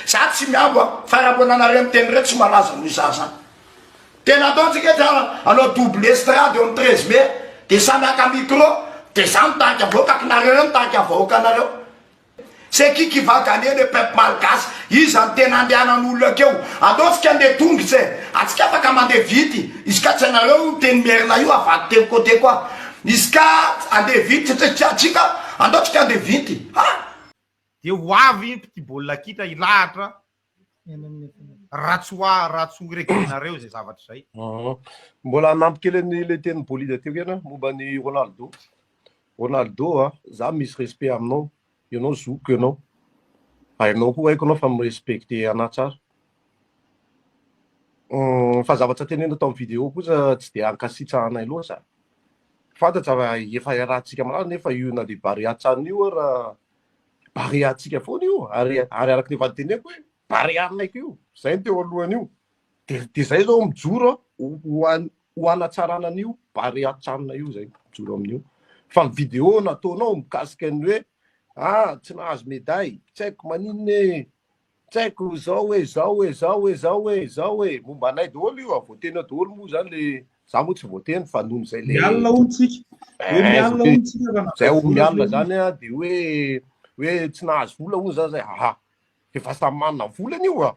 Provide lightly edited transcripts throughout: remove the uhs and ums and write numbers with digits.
Za tsy mihambo a, fa raha mbola nareo miteny reo tsy malaza noho izaho zany. Tena ataontsika eto hanao double estrade eo amin'ny 13 mai, de samy haka micro, de za mitarika vahoaka, nareo reo mitarika vahoaka anareo. C'est qui qui va gagner le peuple malgache? Iza no tena andehanan'olona akeo? Aleo tsika andeha tongotra e! Atsika afaka mandeha vite, izy ka tsy anareo io teny merina io avadika teny côté koa. Izy ka andeha vite satria tsy atsika, andao tsika andeha vite. Ha! Dia ho avy mpity baolina kitra hilahatra raha tsy ho raha tsy ho reglenareo izay zavatra izay. Mbola hanampy kely an'i le tenin'i Bolida teo ihany aho momba an'i Ronaldo. Ronaldo a, za misy respect aminao, ianao zokiko ianao, ary ianao koa haiko ianao fa mi-respecter anah tsara. Fa zavatra tenenina tao amin'ny vidéo kosa tsy dia ankasitrahanay loatra. Fantatra fa efa iarahantsika malala nefa io na dia Barea Chan io ara Barea-ntsika foana io ary ary araka ny efa noteneniko hoe Barea-nay koa io, zay no teo alohan'io. De de zay zao mijoro ho an ho hanatsarana an'io Barea Chan io zay mijoro amin'io. Fa ny vidéo nataonao mikasika ny hoe ah tsy nahazo médaille, tsy haiko maninona e, Tsy haiko zao hoe zao hoe zao hoe zao hoe zao hoe momba anay daholo io a, voateny ao daholo moa zany le za moa tsy voateny fa noho zay le Mialona hono tsika. Hoe mialona hono tsika raha zay nahazo ho vola mialona zay zany a de hoe hoe tsy nahazo vola hono zany zay, aha efa samy manana vola anie io a,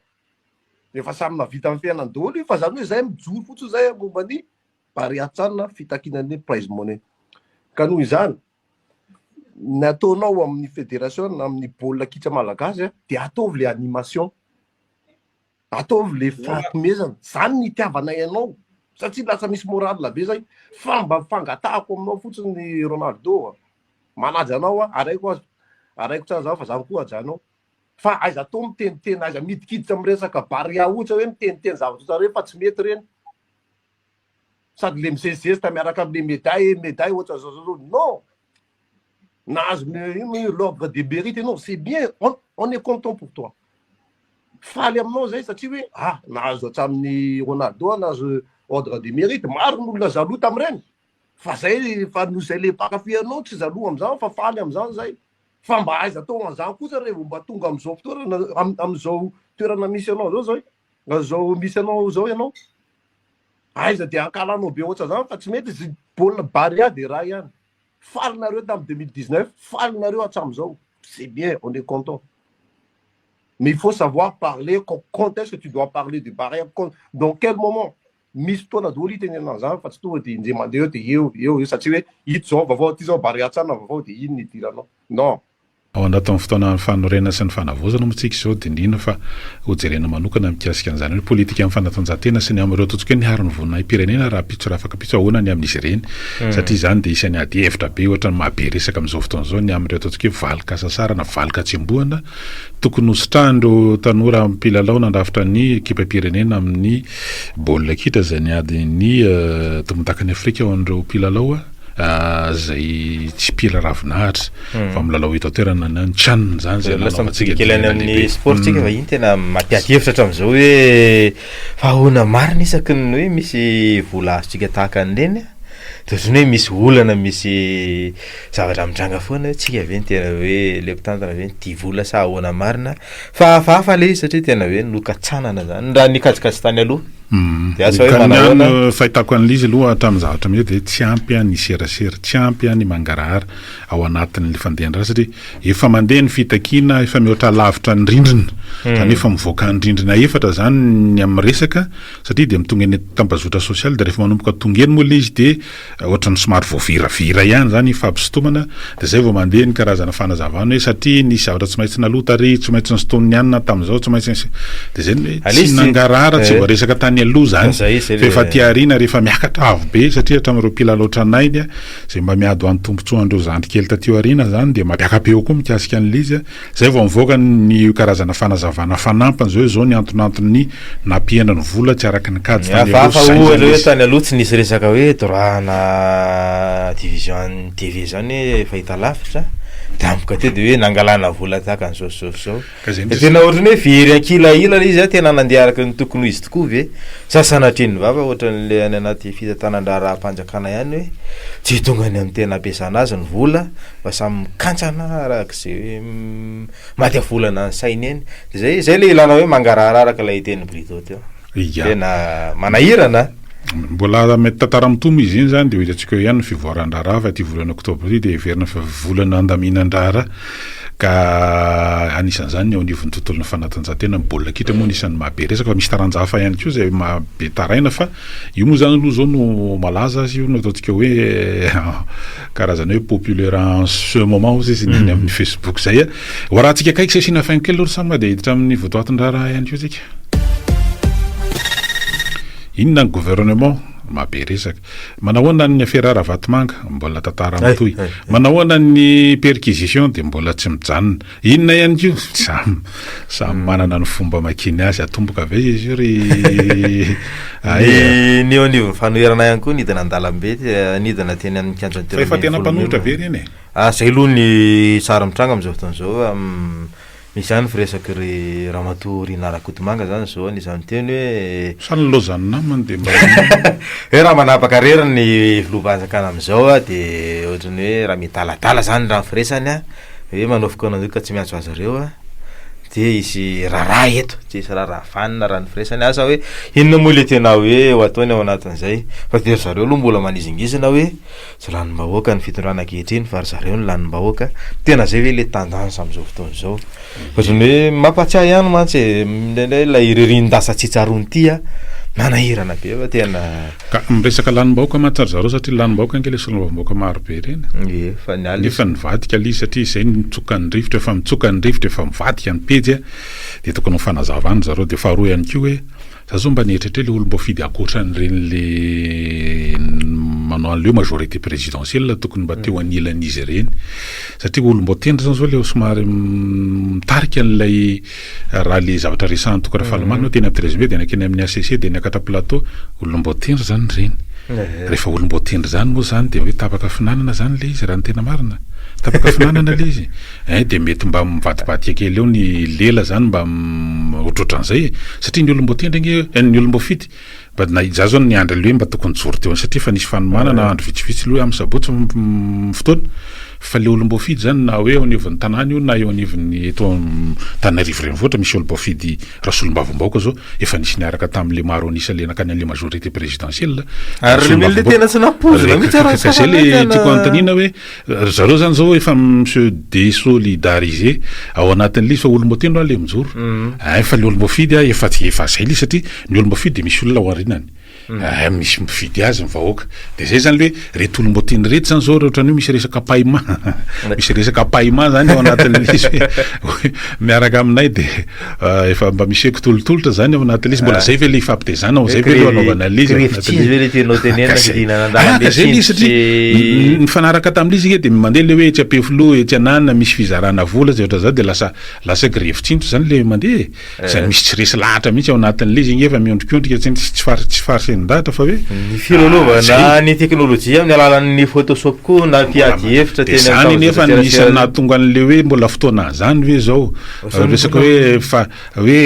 efa samy nahavita ny fiainany daholo io fa zany hoe zay mijoro fotsiny zay momba ny Barea Chan fitakiana ny prize money ka noho izany Ny ataonao amin'ny federation na amin'ny baolina kitra malagasy dia ataovy le animation, ataovy le fahatomezana, zany ny itiavanay anao satria lasa misy morale be zay, fa mba fangatahako aminao fotsiny Ronaldo a, manaja anao aho, ary haiko aza, ary haiko tsara zany fa zany koa hajanao, fa aiza atao miteniteny, aiza midikiditra amin'ny resaka Barea ohatra hoe miteniteny zavatra ohatran'ireny fa tsy mety ireny. Sady le mizezizezitra miaraka amle medaille medaille ohatra zao zao zao non! Nahazo ino l'ordre de mérite ianao c'est bien on on est content pour toi faly aminao zay satria hoe ah nahazo hatramin'ny Ronaldo aho nahazo ordre de mérite maro ny olona jaloux tamin'ireny fa zay fa noho zay le mpankafy anao tsy jaloux am'zany fa faly am'zany zay fa mba aiza atao an'zany kosa re vao mba tonga am'zao fotoana am'zao toerana misy anao zao zay zao misy anao zao ianao Aiza dia ankahalanao be ohatr'zany fa tsy mety izy baolina Barea dia raha ihany. Faly nareo tam 2019, faly nareo hatramizao, c'est bien, on est content. Mais il faut savoir parler quand est-ce que tu dois parler de Barea, dans quel moment. Misy fotoana daholo itenenana an'zany fa tsy tonga dia injay mandeha eo dia eo eo eo satria hoe ito zao vaovao, ity zao Barea tsara vaovao dia iny no idiranao. Non. Ao anatin'ny fotoanan'ny fanorenana sy ny fanavaozana moa tsika izao dia indrindra fa hojerena manokana mikasika an'izany hoe politikan'ny fanatanjahantena sy ny amin'ireo ataontsika hoe niaro ny voninahi-pirenena rahampitso rahafakampitso ahoana ny amin'izy ireny satria izany dia isan'ny ady hevitra be ohatran'ny maha be resaka amin'izao fotoana izao ny amin'ireo ataontsika hoe valin-kasasarana valin-katsembohana tokony hositrahan'ireo tanora mpilalao nandrafitra ny ekipam-pirenena amin'ny baolina kitra izay niady ny tombondakan'i Afrika ho an'ireo mpilalao izay tsy mpila ravinahitra fa milalao eto an-toerana na ny CHAN izany izay Lasa nanaovantsika mitodika kely any dingana amin'ny lehibe. sport tsika fa iny tena mampiady hevitra hatramin'izao hoe fa ahoana marina isaky ny hoe misy vola azontsika tahaka an'ireny de ohatran'ny hoe misy olana misy zavatra mitranga foana hoe tsika ve no tena hoe le mpitantana ve no tia vola sa ahoana marina fa hafahafa le izy satria tena hoe nokatsanana zany raha ny kajikajy tany aloha. Dia asa hoe Ka ny manahoana? ahy fahitako an'ilay izy aloha hatramin'ny zavatra misy dia tsy ampy ny serasera, tsy ampy ny mangarahara ao anatin'ilay fandehan-draharaha satria efa mandeha ny fitakiana, efa mihoatra lavitra ny rindrina, izany hoe efa mivoaka ny rindrina efatra izany ny amin'ny resaka satria dia mitonga eny tambazotra sosialy dia rehefa manomboka tonga eny moa ilay izy dia Ohatran'ny somary voaviravira ihany izany hifampisintomana dia izay vao mandeha ny karazana fanazavana hoe satria nisy zavatra tsy maintsy naloa tary, tsy maintsy nisintonin'ny anona tamin'izao, tsy maintsy nisy dia izay ny hoe tsy nangarahara, tsy voaresaka tany aloha izany fa efa aty aoriana rehefa miakatra avo be satria hatramin'ireo mpilalao tranainy izay mba miady ho an'ny tombontsoan'ireo zandry kely taty aoriana izany dia mampiaka-peo koa mikasika an'ilay izy. Izay vao mivoaka ny karazana fanazavana fanampiny izao hoe izao ny antonanton'ny nampihena ny vola tsy araka ny kajy tany aloha Hafahafa sy ohatra izay hoe izy. tany aloha tsy nisy resaka hoe droit-na division an'ny TV zany hoe fahitalavitra. Tampoka teo de hoe nangalana vola tahaka an'izao sy izao sy izao. Ka izay De tena ohatran'ny hoe very an-kilahila ilay izy a, tena nandeha araka ny tokony ho izy tokoa ve? Sa sanatria ny vava ohatran'ilay any anaty fitantanan-draharaham-panjakana ihany hoe tsy tonga any amin'ny tena ampiasana azy ny vola fa samy mikantsana araka izay hoe maty volana ny sainy eny. De zay, zay ilay ilana hoe mangarahara araka ilay tenin'i Brito teo. Ia. Tena manahirana a! Mbola mety tantara mitohy moa izy iny izany dia ho hitantsika eo ihany ny fivoaran-draharaha fa ity volana oktobra ity dia heverina fa volana handaminan-draharaha ka anisan'izany ny eo anivon'ny tontolon'ny fanatanjahantena, ny baolina kitra moa anisan'ny mahabe resaka fa misy taranja hafa ihany koa izay mahabe taraina fa io moa izany aloha izao no malaza azy io no ataontsika hoe karazana hoe populaire en ce moment hozy izy ny any amin'ny facebook izay. Ho arahantsika akaiky sy asiana faingo kely aloha ry Sam dia hiditra amin'ny votoatin-draharaha ihany koa isika. Inona ny gouvernement? Mahabe resaka. Manahoana ny afera Ravatomanga? Mbola tantara mitohy. Manahoana ny perquisition? Dia mbola tsy mijanona. Inona ihany koa? Samy samy manana ny fomba amakiany azy. Atomboka avy aiza izy io ry Ny ny eo anivon'ny fanoherana ihany koa nidina an-dalambe, nidina teny amin'ny kianjan'ny Fa efa tena 13 mpanohitra mey. ve ireny e? Ah, zay aloha ny sary mitranga amin'izao fotoana izao. Misy ihany firesaky ry Ramatoa Rinah Rakotomanga zany zao anisan'ny miteny hoe. Sa nilaozan'ny namany dia mba. Hoe raha manapaka rery ny filoham-panjakana amin'izao a de ohatran'ny hoe raha miadaladala zany raha ny firesany a, hoe manao fikaonandoha ka tsy miantso azy ireo a, de hisy raharaha eto, tsy hisy raharaha vanona raha ny firesany, asa hoe inona moa le tena hoe ho ataony ao anatin'izay, fa de ry zareo aloha mbola manizingizina hoe. Tsy lanim-bahoaka ny fitondrana ankehitriny fa ry zareo no lanim-bahoaka. Tena zay ve le tendance amin'izao fotoana izao? Ohatran'ny hoe mampatsiahy ihany mantsy e, indraindray ilay ririn-dasa tsy tsaroana ity a, manahirana be fa tena. Ka miresaka lanim-bahoaka mantsy ry zareo satria lanim-bahoaka ange ilay solombavambahoaka maro be ireny. Ie, fa ny alina. Nefa nivadika ilay izy satria izay no nitsoka ny rivotra, efa mitsoka ny rivotra, efa mivadika ny pejy a, dia tokony ho fanazavana ry zareo. Dia faharoa ihany koa hoe. Za zao mba nieritreritra hoe le olom-boafidy ankoatran'ireny le manao an'le hoe majorité présidentielle tokony mba teo anilan'izy ireny satria olom-boatendry zany zao le somary mitarika an'ilay raha le zavatra resahan'i Toky Rafalimanana hoe teny amin'ny 13 mai dia nankeny amin'ny HCC dia niakatra plateau, olom-boatendry zany ireny. Rehefa olom-boatendry zany moa zany dia hoe tapaka finanana zany le izy raha ny tena marina. Tapaka finanana le izy. Ein dia mety mba mivadibadika kely eo ny lela zany mba ohatrohatran'izay e! Satria ny olom-boatendry ange, ny olom-boafidy mba na izaho zao niandry an'ilay hoe mba tokony hijoro teo satria efa nisy fanomanana andro vitsivitsy aloha hoe amin'ny sabotsy ny fotoana fa ilay olom-boafidy zany na hoe eo anivon'ny tanàna io na eo anivon'ny eto Antananarivo renivohitra misy olom-boafidy Rasolombavambahoaka zao efa nisy niaraka tamin'ilay maro an'isa ilay nankany an'ilay majorité présidentielle Ary le tena tsy nampoizina mihitsy ary Ka zay le tiako anontaniana hoe Ry zareo zany zao efa mi-se desolidariser ao anatin'ilay izy fa olom-boatendry hoa le mijoro. Ein fa le olom-boafidy a efa tsy efa zay le izy satria ny olom-boafidy dia misy olona ao aorianany. Ein misy mifidy azy ny vahoaka. De zay zany le hoe reto olom-boatendry reto zany zao raha ohatran'ny hoe misy resaka paiement misy resaka paiement zany ao anatin'ilay izy hoe miaraka aminay de efa mba misy hoe kitolotolotra zany ao anatin'ilay izy. Mbola zay ve le ifampitezana ao, zay ve le anaovana an'ilay izy ao Grefy anatin'ilay ve le tianao tenenina Ka zay. fidinana an-dalambe Ah, ka zay le izy satria tsindry sy nifanaraka tamin'ilay izy nge de mandeha le hoe etsy Ampefiloha, etsy Ananina misy fizarana vola zay ohatran'izany de lasa lasa grevy tsinjo zany le mandeha e. Zany misy tsy resy lahatra mihitsy ao anatin'ilay izy nge fa miondrikondrika tsy tsy far tsy faharesin-dahatra fa hoe Ny ah, filalaovana zay. ny teknolojia amin'ny alalan'ny photoshop koa nampiady hevitra De teny zany amin'ny nefa tambajotra ny isan'ny serasera. nahatonga an'le hoe mbola fotoana an'izany ve zao? Resaka hoe fa hoe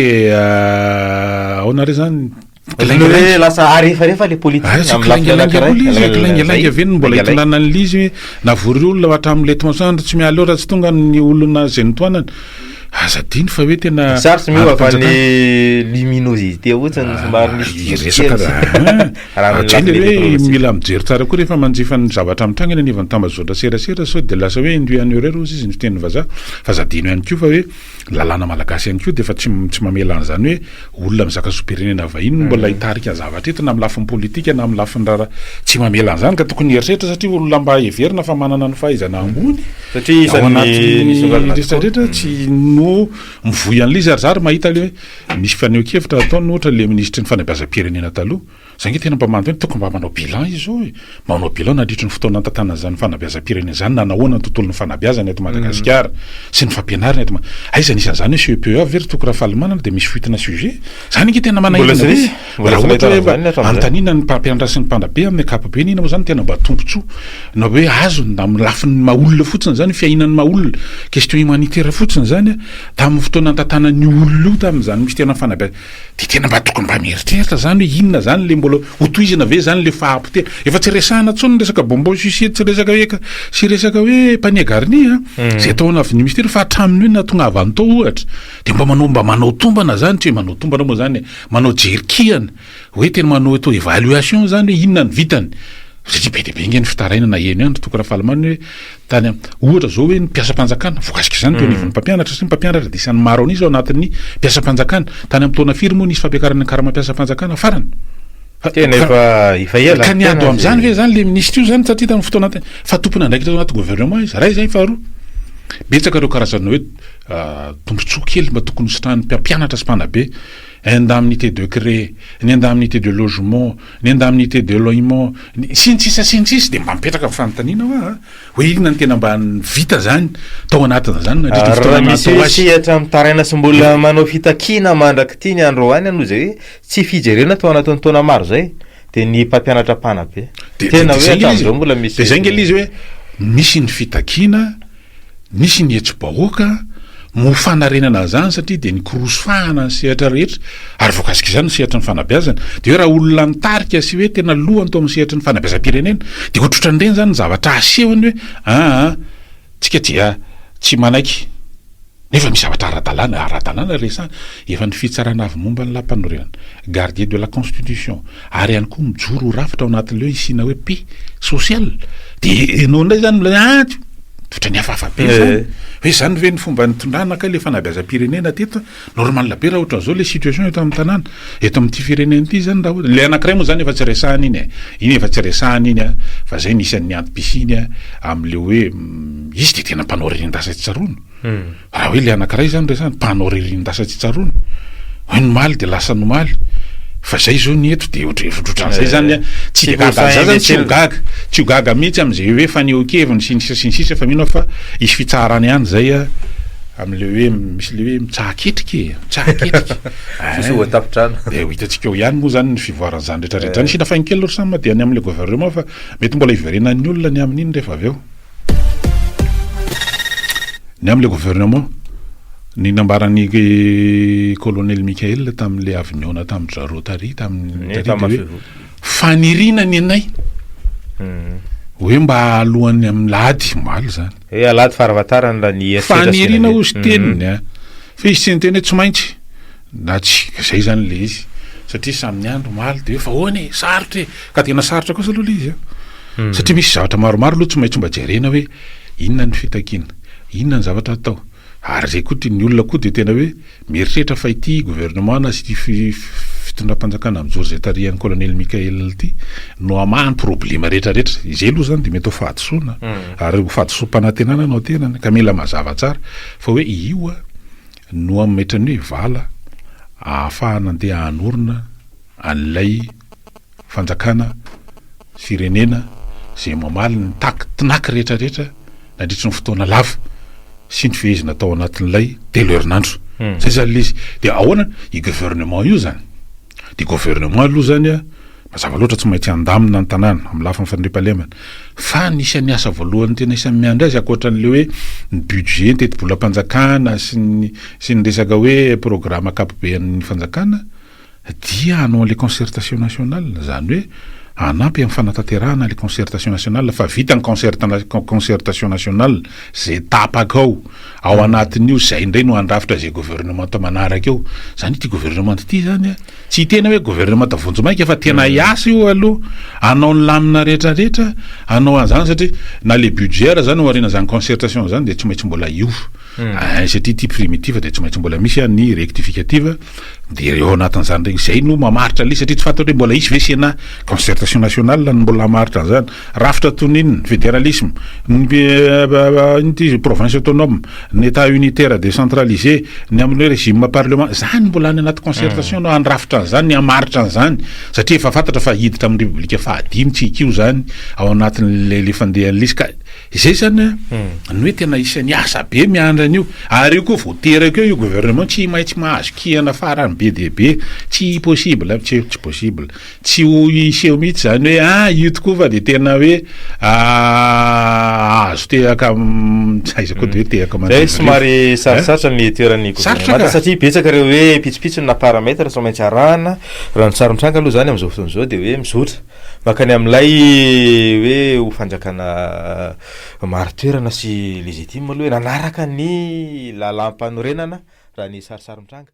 ahoana re zany? Ohatran'ny hoe lasa arefarefa le politique Ah, tsy amin'ny lafiny kilaingalainga anankiray. koa le izy e, kilaingalainga ve no mbola Laingalainga. hitondrana an'le izy hoe navory olona hatramin'ilay masoandro tsy miala eo raha tsy tonga ny olona izay notohanana. Aza adino fa hoe tena Sarotra miova fa andrim-panjakana. ny luminosité fotsiny somary misy Ah, diso resaka kely. ah, Raha amin'ny zay le lafiny hoe teknolojia. mila mijery tsara koa rehefa manjifa ny zavatra mitranga eny anivon'ny tambazotra serasera sao dia lasa hoe induit en erreur hozy izy ny fitenin'ny vazaha fa aza adino ihany koa fa hoe lalàna malagasy ihany koa dia efa tsy tsy mamela an'izany hoe olona mizaka zom-pirenena vahiny no mbola hitarika zavatra eto na amin'ny lafiny politika na amin'ny lafiny raharaha tsy mamela an'izany ka tokony hieritreritra satria olona mba heverina fa manana ny fahaizana ambony Satria ao isan'ny anatin'ny nisongadina rehetra tokoa. rehetra tsy no mivoy an'ilay izy ary za ary mahita le hoe misy fanehoan-kevitra ataony ohatra le minisitry ny fanabeazam-pirenena taloha. Zay nge tena mba manao tokony mba manao bilan izy zao e. Manao bilan nandritry ny fotoana nitantanana izany fanabeazam-pirenena izany, nanahoana ny tontolon'ny fanabeazana eto Madagasikara sy ny fampianarana eto Ma- Aiza anisan'izany hoe CEPE ve ry Toky Rafalimanana dia misy fuite-na sujet? Zany ange tena Mbola manahirana tsy be nisy, e. mbola Raha tsy ohatra nahitana hoe mba an'izany hatramin'izay. anontaniana ny mpampianatra sy ny mpanabe amin'ny ankapobeny inona moa zany tena mba tombontsoa na hoe azony na amin'ny lafiny maha olona fotsiny zany, fiahiana ny maha olona, question humanitaire fotsiny zany tamin'ny fotoana nitantanan'io olona io tamin'izany minisiteran'ny fanabeazana. Dia tena mba tokony mba mieritreritra zany hoe inona zany le mbola ho tohizana ve zany le fahapotehana. Efa tsy resahana intsony ny resaka bonbon sucette sy resaka hoe sy resaka hoe panier garni a, zay atao anavin'ny ministera fa hatramin'ny hoe nahatongavany tao ohatra dia mba manao mba manao tombana zany, tsy hoe manao tombana moa zany e, manao jery kihana hoe tena manao atao évaluation zany hoe inona ny vitany satria be dia be nge ny fitarainana heno ihany ry Toky Rafalimanana hoe Tany am, ohatra zao hoe ny mpiasam-panjakana, voakasika izany teo anivon'ny mpampianatra satria ny mpampianatra dia isan'ny maro an'isa ao anatin'ny mpiasam-panjakana. Tany amin'ny taona firy moa nisy fampiakarana ny karama mpiasam-panjakana farany? Fa, Tena ka, efa efa ela, ka niady tena ho amin'izany zay. ve zany le minisitra io zany satria tamin'ny fotoana te- fa tompon'andraikitra tao anaty gouvernement izy. Iray izay, faharoa, betsaka ireo karazana hoe tombontsoa kely mba tokony hositrahan'ny mpampianatra sy mpanabe, indemnité de craie, ny indemnité de logement, ny indemnité de loyement, ny sy ny sisa sy ny sisa dia mba mipetraka ny fanontaniana hoa a, hoe inona no tena mba vita zany tao anatin'izany nandritra ny Ary raha fotoana misy nahatao azy. sehatra mitaraina sy mbola manao fitakiana mandrak'ity ny androany aloha izay hoe tsy fijerena tao anatin'ny taona maro izay dia ny mpampianatra mpanabe. Dia Tena dia hoe zay nge le izy hatramin'izao mbola dia misy zay nge le izy hoe misy ny fitakiana Nisy ny hetsi-bahoaka mo fanarenana an'izany satria dia nikorosy fahana ny sehatra rehetra ary voakasika izany ny sehatry ny fanabeazana. Dia hoe raha olona nitarika sy hoe tena lohany tao amin'ny sehatry ny fanabeazam-pirenena dia ohatrohatran'ireny izany ny zavatra asehony hoe aa tsika dia tsy manaiky nefa misy zavatra ara-dalàna, ara-dalàna resahana, efa ny fitsarana avy momba ny lampanorenana, gardien de la constitution, ary ihany koa mijoro ho rafitra ao anatin'ilay hoe hisiana hoe paix sociale dia ianao indray izany milaza ah ohatran'ny hafahafa be izany eh. hoe izany ve ny fomba nitondrana kay le fanabeazam-pirenena teto normal be raha ohatran'izao le situation eto amin'ny tanàna eto amin'ity firenena ity zany raha ohatra le anankiray moa zany efa tsy resahana iny e iny efa tsy resahana iny a fa zay ny isan'ny antom-pisiany a amin'le hoe mm, izy dia tena mpanao ririndasa tsy tsaroana Raha hoe le anakiray zany resahana, mpanao ririnin-dasa tsy tsaroana, hoe ny omaly de lasa ny omaly, fa zay zao ny eto de ohatr- ohatrohatran'izay zany an, tsy de gaga, za zany tsy ho gaga, tsy ho gaga mihitsy am'zay hoe fanehoan-keviny sy ny sisa sy ny sisa fa mino aho fa hisy fitsaharana ihany zay an, am'le hoe misy le hoe mitsaha-ketrika e, mitsaha-ketrika, Tsisy ho an-tampon-trano. De ho hitantsika eo ihany moa zany ny fivoaran'izany rehetrarehetra zany, isika fahin-kely ry Sam dia ny am'le gouvernement fa mety mbola hiverenan'ny olona ny amin'iny rehefa avy eo. Ny amin'ilay gouvernement, ny nambaran'i colonel Mickaël tamin'ilay avy nihaona tamin-dry zareo tary tamin'ny tary dia hoe faniriana ny anay hoe mba alohan'ny amin'ny lahady omaly izany. Hoe alahady farafahatarany raha ny herisetra sy ny Faniriana hozy teniny a. Fa izy tsy niteny hoe tsy maintsy na tsy, zay zany le izy. Satria samy niandry omaly dia hoe fa ahoana e, sarotra e. Ka tena sarotra kosa aloha le izy a. Satria misy zavatra maromaro aloha tsy maintsy mba jerena hoe inona ny fitakiana, inona ny zavatra atao. Ary izay koa ny olona koa dia tena hoe mieritreritra fa ity gouvernement na ity fitondram-panjakana mijoro izay tarihan'ny colonel Mickaël ity no hamaha ny problema rehetra rehetra. Izay aloha izany dia mety ho fahadisoana ary ho fahadisoam-panantenana no tenany ka mila mazava tsara fa hoe io no hametra ny hoe vala ahafahana andeha hanorina an'ilay fanjakana, firenena izay mamaly ny taky tinaky rehetra rehetra nandritry ny fotoana lava sy ny fehezina tao anatin'ilay telo herinandro. Zay zany le izy. Dia ahoana i gouvernement io zany? Dia gouvernement aloha zany a, mazava loatra tsy maintsy handamina ny tanàna amin'ny lafiny fandriampahalemana. Fa ny isan'ny asa voalohany tena isan'ny miandry azy ankoatran'le hoe ny budget, ny tetibolam-panjakana sy ny sy ny resaka hoe programme ankapoben'ny fanjakana, dia hanao an'ilay concertation nationale, izany hoe hanampy amin'ny fanatanterahana ilay concertation nationale, fa vita ny concertation nationale, izay tapaka ao, ao anatin'io, izay indray no handrafitra izay gouvernementa manaraka eo, izany ity gouvernementa ity izany an, tsy hiteny aho hoe gouvernementa vonjimaika fa tena hiasa io aloha, hanao ny lamina rehetra rehetra, hanao an'izany satria na le budget ara izany aorian'izany concertation izany dia tsy maintsy mbola hiova, satria ity primitive dia tsy maintsy mbola misy ny rectificative. Dia eo anatin'izany regny izay no mamaritra ilay izy satria tsy fantatra hoe mbola hisy ve Sénat, concertation nationale no mbola hamaritra an'izany, rafitra toy ny inona, fédéralisme, ny inona ity izy, province autonome, ny état unitaire décentralisé, ny amin'ny hoe régime parlement, zany mbola any anaty concertation no handrafitra an'izany, ny hamaritra an'izany satria efa fantatra fa hiditra amin'ny repoblika fahadimy tsika io zany ao anatin'ilay le fandehan'ilay izy ka Izay zany an, ny hoe tena isan'ny asa be miandry an'io, ary io koa vao teraka eo io gouvernement tsy maintsy mahazo kihana farany be dia be, tsy possible, tsy tsy possible, tsy ho hiseho mihitsy zany hoe ah io tokoa fa dia tena hoe azo tehaka tsy aiza koa dia hoe tehaka Zay mandrivorivo. somary sarotsarotra ny toeran'ny Sarotra gouvernemanta ka. satria betsaka ireo hoe pitsopitsony na paramètre tsy maintsy arahana, raha ny sary mitranga aloha zany amin'izao fotoana izao dia hoe mizotra Mankany amin'ilay hoe ho fanjakana marin-toerana sy légitime aloha e, nanaraka ny lalàm-panorenana raha ny sarisary mitranga.